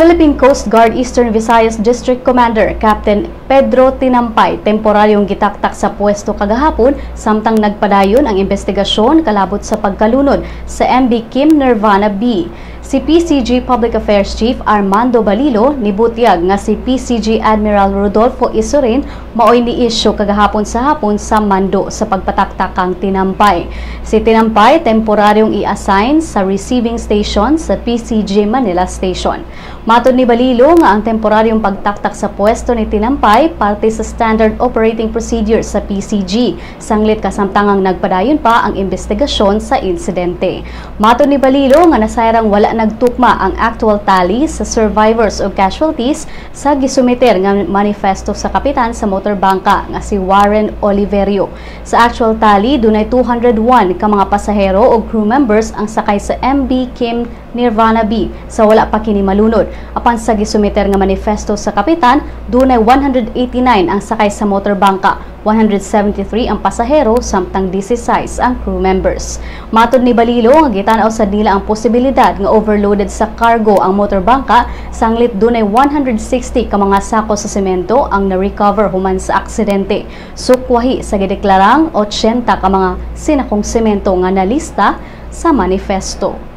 Philippine Coast Guard Eastern Visayas District Commander Captain Pedro Tinampay temporaryong gitaktak sa pwesto kagahapon samtang nagpadayon ang investigasyon kalabot sa pagkalunod sa MB Kim Nirvana B. Si PCG Public Affairs Chief Armando Balilo nibutyag nga si PCG Admiral Rodolfo Isurin maoy ni-issue kagahapon sa hapon sa mando sa pagpataktak kang Tinampay. Si Tinampay temporaryong i-assign sa receiving station sa PCG Manila Station. Matod ni Balilo nga ang temporaryong pagtaktak sa pwesto ni Tinampay parte sa standard operating procedure sa PCG sanglit kasamtangang nagpadayon pa ang investigasyon sa insidente. Matod ni Balilo nga nasayrang wala nagtukma ang actual tally sa survivors o casualties sa gisumiter nga manifesto sa kapitan sa motor bangka nga si Warren Oliverio. Sa actual tally, dunay 201 ka mga pasahero o crew members ang sakay sa MB Kim Nirvana B sa wala pa kini malunod. Apan sa gisumiter nga manifesto sa kapitan, dunay 189 ang sakay sa motor bangka, 173 ang pasahero samtang 16 ang crew members. Matod ni Balilo nga gitan-aw sad nila ang posibilidad nga overloaded sa cargo ang motor bangka sanglit dunay 160 ka mga sako sa semento ang na-recover human sa aksidente. Sukwahi sa gideklarang 80 ka mga sinakong semento nga nalista sa manifesto.